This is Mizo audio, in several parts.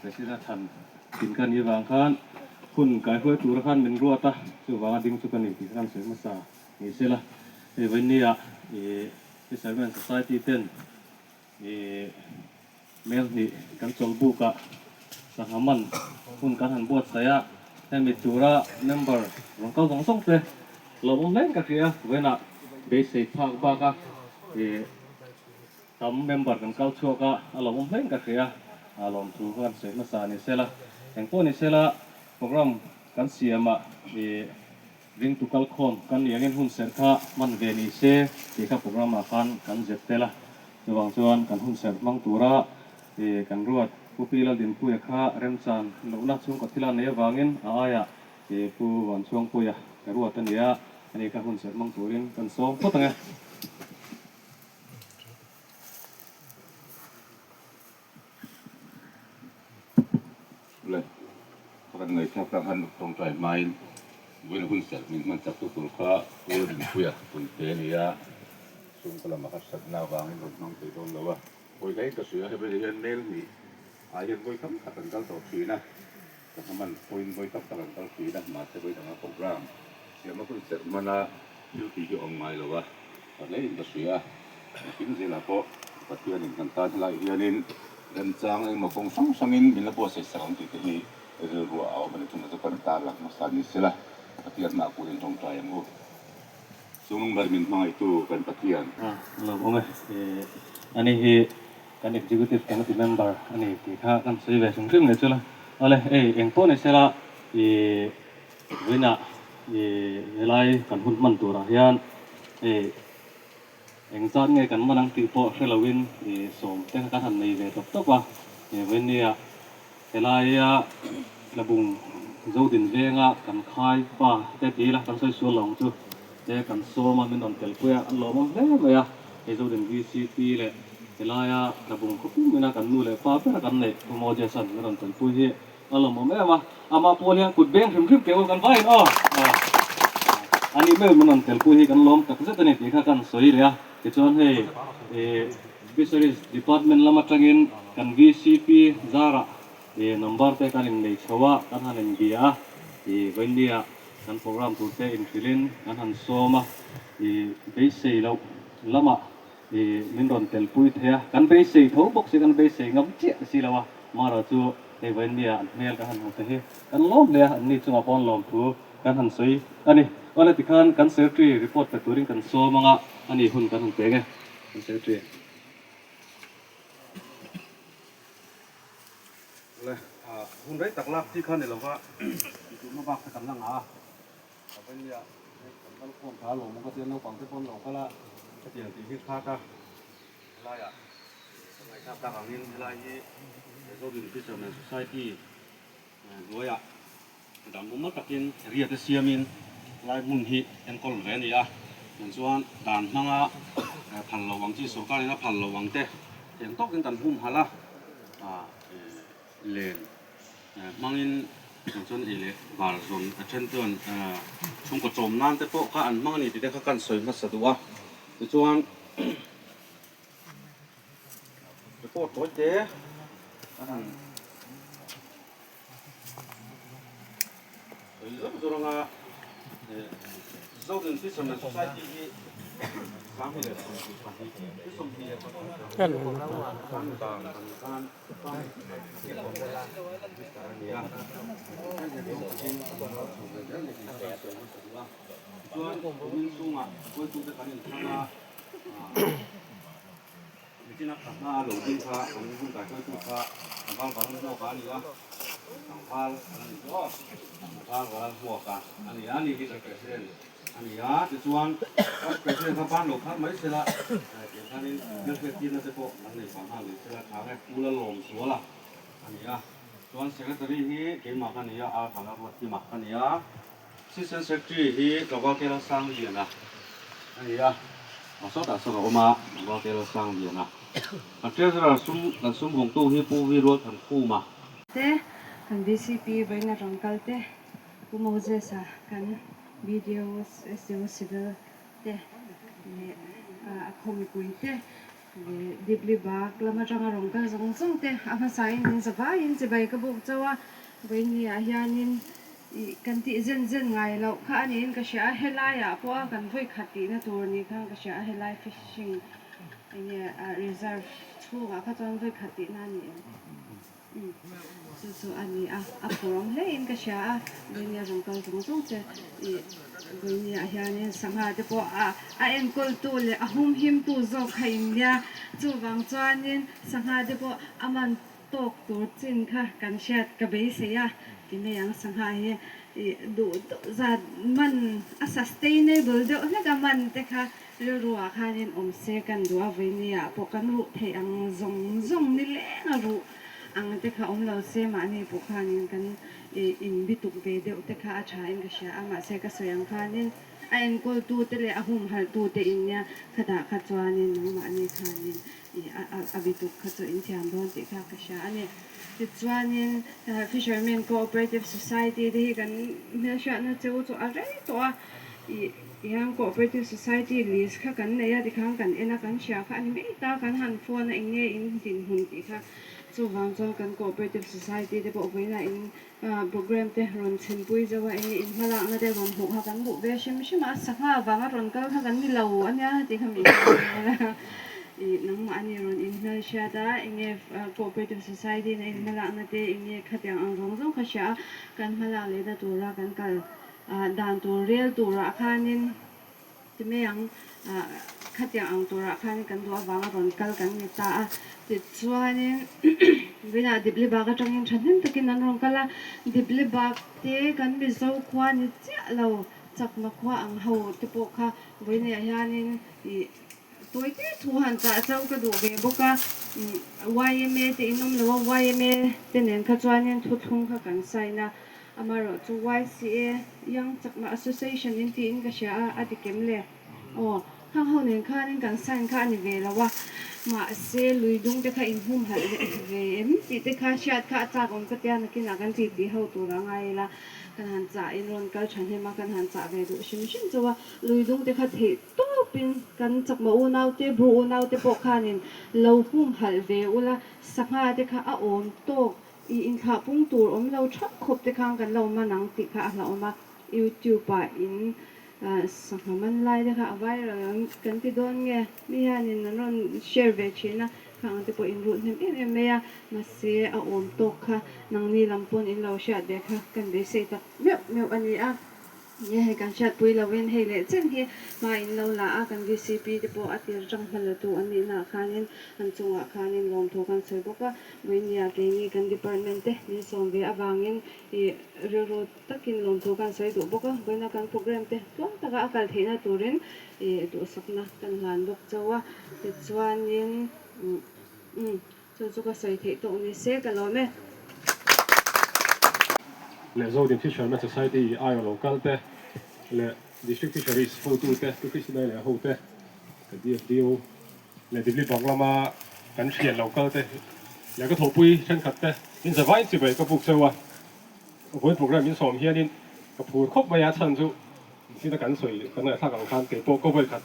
President a thlan thin ka nih vang khan hun kaihruai tura khan min ruat a, chuvanga ding chu ka ni tih kha kan sawi hmasa ni sela. Hei vawinia ih Fishermen Society ten ih mel hnih kan chawlh bukah sangha man hun kan han buatsaih a, hemi tura member rawn kal zawng zawng te lawmawm hle in ka hria, vawiinah beisei phak baka ih Tam member kan kal chhuak a, a lawmawm hlein ka hria a, lawmthu ka kan sawi hmasa ni sela, engpawh ni sela program kan siam ah i ringtu kal khawm kan nih angin hun serh kha hman ve ni se tih kha program ah khan kan zep tel a, chuvang chuan kan hun serh hmang tura i kan ruat Pu Pi Laldinpuia kha remchan lohna chhungkaw thil a nei avangin a aiah i Pu Vanchhuangpuia ka ruat a ni a, ani kha hun serh hmang turin kan sawm phawt ang e. Le, pakhat ngaihthlak tak han tawngtai hmain vawiin hun serh min hman chak tu tur kha Pu Rinpuia Punte a ni a, chhungkaw lama harsatna avangin rawn hmang thei dawn lo a, vawi hlei ka hria hei veiah hian mail hnih ah hian vawi tam tak an kal tawh thin a, ka hman pawhin vawi tam tak an kal thin a, mahse vawi danga program siama hun serh hmana thil tih hi a awm ngai lo a, ka hleiin ka hria a, mihring zelah pawh Pathianin kan tan helaiah hianin remchang engemaw kawng hrang hrangin min la buatsaih sak ang tih te hi rilruah a awm a ni thung a, chu kan tar lang hmasa ni sela Pathian hmaah kunin tawngtai ang u. Chungnung ber min hmangaihtu kan Pathian. A lo awm e, ani hi Kan Executive Committee member a ni tih kha kan sawi ve hrim hrim ngei chu la. Awle, ei eng pawh ni sela i vawiinah i helai kan hun hman turah hian ei eng zat nge kan man ang tih pawh hre loin i sawm te kha kan han nei ve tawp tawp a. Vawiinnia helaia Tlabung Zodin venga kan khai pa te ti ila kan sawi sual lo ang chu te kan sawm a min rawn telpui a an lawmawm hle mai a. Hei Zodin VCP leh Helaia Tlabung khawpum ina kan nu leh pa bera kan neih Pu Moses-a'n min rawn telpui hi a lawmawm em a, amah pawl hian kut beng hrim hrim teh u kan vaiin aw a nih meuh min rawn telpui hi kan lawm tak zet a ni tih kha kan sawi leh a, tichuan hei ih Fisheries Department lam atangin kan VCP zarah ih number te kan innei chho a, kan han inbia a, ih vawinia kan program tur te inhrilhin kan han sawm a, ih beisei loh lamah I min rawn telpui thei a, kan beisei tho bawk si, kan beisei ngam chiah si lo a, Mara chu hei vawiin nia an hmel kan han hmu te hi kan lawm hle a, anni chungah pawh an lawm thu kan han sawi a ni. Awle tikhan kan secretary report pe turin kan sawm anga a ni hun kan han peng e, kan secretary. Awle, hun rei tak lak chi kha ni lova, tihna bak te kan la ngah a. A vawinia hei kan kal khawm tha alawm ka tia naupang te pawn lo kal a hetiang tih hi thlak a helaiah ka ngaihthlak tak angin helai hi Zodin Fishermen Society hnuaiah dam mumal takin ria te siamin helai hmun hi enkawl ve a ni a tiang chuan dan hmanga phal lo ang chi sorkarin a phal lo ang te tiang tawkin kan humhalh a len hmangin chung chuan ei leh bar zawn a then chuan chhungkaw chawm nan te pawh kha an hmang a ni tih te kha kan sawi hmasa duh a tichuan report tawi te a han sawi zawk zawk anga Zodin Fishermen Society hi 2022 A ni a, tichuan Vice President kha ban lo phar mai sela, tiang khanin hmelhriattirna te pawh an nei pah nghal ni sela tha nge Pu Lalawmzuala a ni a, chuan Secretary hi keimah ka ni a, R Vanlalruatkima ka ni a, Assistant Secretary hi Tlawvalkela Sangliana a ni a, a sawtah sawn a awm a, Tlawvalkela Sangliana. Kan Treasurer sum kan sum vawngtu hi Pu Vi Rualthankhuma. Te, kan VCP vawiin a rawn kal te. Pu Moses-a kan video SDO Civil te leh a khawmipui te Leh Dipli bak lam atanga rawn kal zawng zawng te a hmasain in zavaiin chibai ka buk chauh a, vawinia hianin ih kan tih zen zen ngai loh kha a niin ka hria a, helaiah pawh a kan vawi khat tihna tur ni khan ka hria a, helai fishing enge reserve chhungah kha chuan vawi khat tihna a ni em? Umm chu chu a ni a, a phurawm hle in ka hria a, Vawinia rawn kal zawng zawng che ih Vawinia hianin sangha te pawh a a enkawl tu leh a humhim tu zawk kha in nia, chuvang chuanin sangha te pawh a man tawk tur chin kha kan hriat ka beisei a ti mai ang, sangha hi ih duh duh zat man a sustainable deuh hlek a man te kha rilru ah khanin awm se kan duh a, Vawinia pawh kan ruh theih ang zawng zawng ni leng a ruh ang te kha awm lo se mahni pawh khanin kan in bituk ve deuh te kha a tha in ka hria a, mahse ka sawi ang khanin a enkawl tu te leh a humhalh tu te in nia khatah kha chuanin nangmahni khanin a bituk kha chu in thiam dawn tih kha ka hria a ni. Tichuanin Fishermen Cooperative Society te hi kan hmelhriatna cheu chu a rei tawh a, ih hian Cooperative Society list kha kan nei a tikhan kan en a kan hria kha a ni mai ta, kan han phone a eng nge in dinhmun tih kha chuvang chuan kan Cooperative Society te pawh vawiinah in program te rawn chhimpui zauh a eng nge in hmalakna te rawn hmuh kha kan duh ve hrim hrim a, sangha vanga rawn kal kha kan ni lo a nia tih kha min hrilh a, ih nangmah a ni rawn inhmelhriat a, eng nge Cooperative Society in a inhmalakna te eng nge khatiang ang zawng zawng kha hria a, kan hmalak lehna tura kan kal dan tur rel turah khanin. Ti mai ang, khatiang ang turah khan kan duh avanga rawn kal kan ni ta a. Tichuanin Vinah Dipli Bak atangin thahnem takin an rawn kal a, Dipli Bak te kan Mizo khua ni chiah lo chakma khua ang ho te pawh kha vawiinah hianin ih tawi te thu han chah chauh ka duh ve bawk a. Yma te in awm lo a, yma te nen kha chuanin thuthlung kha kan sign a. Amaherawh chu YCA, Young Chakma Association in tiin ka hria a, a ti kem le. Aw, khang ho nen khanin kan sign kha a ni ve lo a, mahse lui dung te kha inhumhalh ve em tih te kha hriat kha a chak awm ka tia nakinah kan ti tih ho tur a ngai ila, kan han chah in rawn kal thahnem a, kan han chah ve duh hrim hrim chauh a, lui dung te kha theih tawpin kan Chakma unau te, Bru unau te pawh khanin lo humhalh ve ula, sangha te kha a awm tawk I inthlah pung tur awm lo thap khawp te khan kan lo man ang tih kha a hlauhawm a, YouTube ah in sangha man lai te kha a viral ang kan ti dawn nge mi hianin an rawn share ve thin a, kha ang te pawh in ruh hnem em em mai a, mahse a awm tawk kha nangni lam pawn in lo hriat ve kha kan beisei tak meuh meuh a ni a. Nge hei kan hriatpui lovin hei leh chen hi hma in lo la a, kan vcp te pawh a tir tang hma la tu an nih naah khanin an chungah khanin lawmthu kan sawi bawk a, Vawinia keini kan department te min sawm ve avangin ih rilru takin lawmthu kan sawi duh bawk a, vawiina kan program te tluang taka a kal theihna turin ih duhsakna kan hlan bawk chauh a, tichuanin umm chu chu ka sawi theih tawh ni se ka lawm e. Leh Zodin Fishermen Society aiawh lo kal te leh District Fisheries hotute Pu Krishnai leh hote DFDO leh Dibli bang lama kan thian lo kal te leh ka thawhpui thenkhat te in zavain chibai ka buk cheu a, vawiin program min sawm hianin ka phur khawp mai a chhan chu zina kan sawi kan ngaihthlak ang khan keipawh ka vawikhat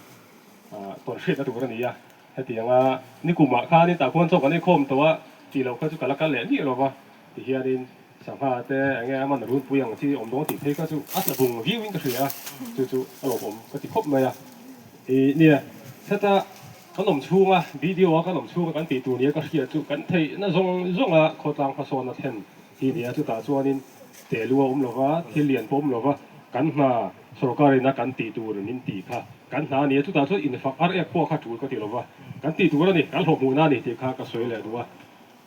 tawn hriatna tur a ni a. Hetianga nikumah khanin tah khuan chaw kan eikhawm tawh a tih loh kha chu ka la kal leh miah lo va, tihianin sangha te enge a man runpui ang chi awm dawn tih phei kha chu a tla bung viau in ka hria a, chu chu a lawmawm ka ti khawp mai a. Ih nia, heta kan awm chhunga video a kan awm chhunga kan tih tur nia ka hriat chu kan theihna zawng zawnga khawtlang hmasawnna thlen hi nia, chutah chuanin telu a awm lo va, thil lian pawh awm lo va, kan hna sorkarin a kan tih tur min tih kha kan hna a ni a, chutah chuan infak ar ek pawh kha tul ka ti lo va, kan tih tur a ni, kan hlawhhmuhna a ni tih kha ka sawi leh duh a,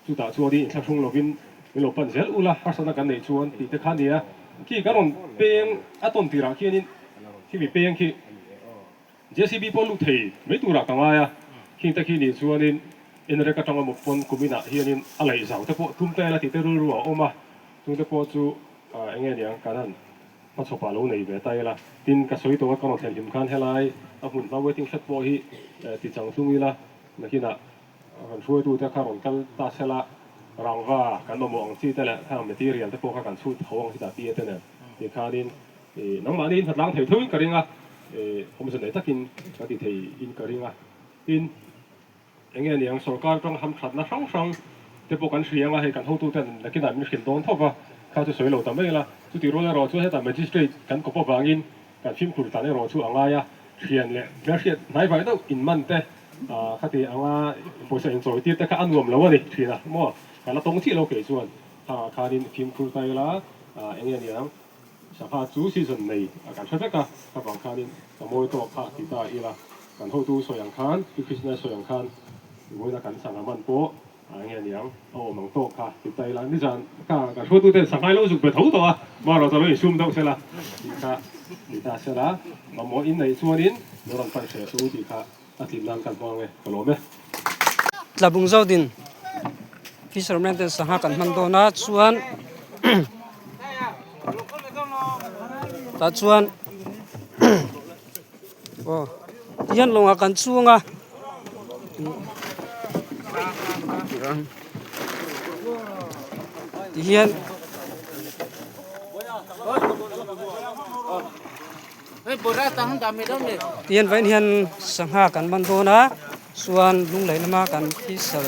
chutah chuan inthlahrung lovin min lo pan zel ula, harsatna kan neih chuan tih te kha a ni a, khi kan rawn peng a tawn tirah khianin khimi peng khi JCB pawh lut thei mai turah ka ngai a, khing te khi nih chuanin Enrek atanga mawp pawn kuminah hianin a laih zau te pawh tum ta ila tih te rilru a awm a, chung te pawh chu eng nge niang kan han hmachhawpah lo nei ve ta ila. Tin, ka sawi tawh a, ka rawn thlen hlim khan helai a hmun hma waiting shed pawh hi ti chang tlung ila, nakinah kan hruaitute kha rawn kal ta sela, rangva kan mamawh ang chi te leh khang material te pawh kha kan chhut tho ang chutah tia te nen ti khanin nangmahni in hlatlang thei thoin ka ring a, awmze nei takin ka ti thei in ka ring a. Tin. Enge niang sorkar atang hamthatna hrang hrang te pawh kan hria anga hei kan hotuten nakinah min hrilh dawn tho va, kha chu sawi lo ta mai ila. Chutih rual erawh chuan hetah magistrate kan kawp avangin kan fimkhur tan erawh chu a ngai a, thian leh hmelhriat hnaivai deuh inman te khati anga pawisa inchawi tir te kha a nuam lo a ni thin a maw, kan la tawng chiah lo kei chuan khangah khanin fimkhur ta ila enge niang. Sangha chu season nei a kan hre vek a, ka vang khanin ka mawi tawk kha ti ta ila, kan hotu sawi ang khan, Pi Krishna sawi ang khan vawiina kan sangha man pawh a enge niang a awm ang tawk kha ti ta ila, nizan ka kan hruaituten sangha ilo zuk be tho tawh a, marawh chu a lo insum deuh sela tih kha ti ta sela, mamawh in neih chuanin lo rawn pan hreh suh u tih kha a tlin nan kan hmang e, ka lawm e. Tlabung Zodin fisherman ten sangha kan hman dawn a chuan tah chuan aw tihian lawngah kan chhung a tihian. Tihian vawiin hian sangha kan man dawn a chuan lunglei lama kan fisher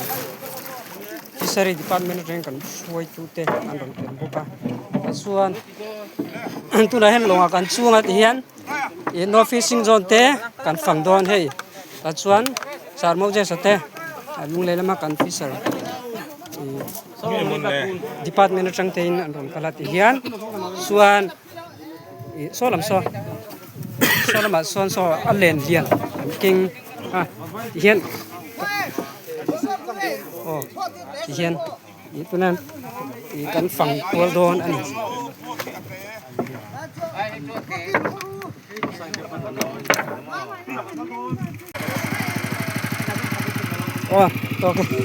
fishery department atangin kan hruaitu te an rawn tel bawk a tichuan tunah hian lawngah kan chhung a tihian ih no fishing zone te kan fang dawn hei tah chuan sir Moses a te lunglei lama kan fisher ih department atang te in an rawn kal a tihian chuan. Ih saw lam saw saw lamah sawn saw a len lian an keng a tihian aw tihian ih tuna ih kan fang kual dawn a ni. Aw tawk e.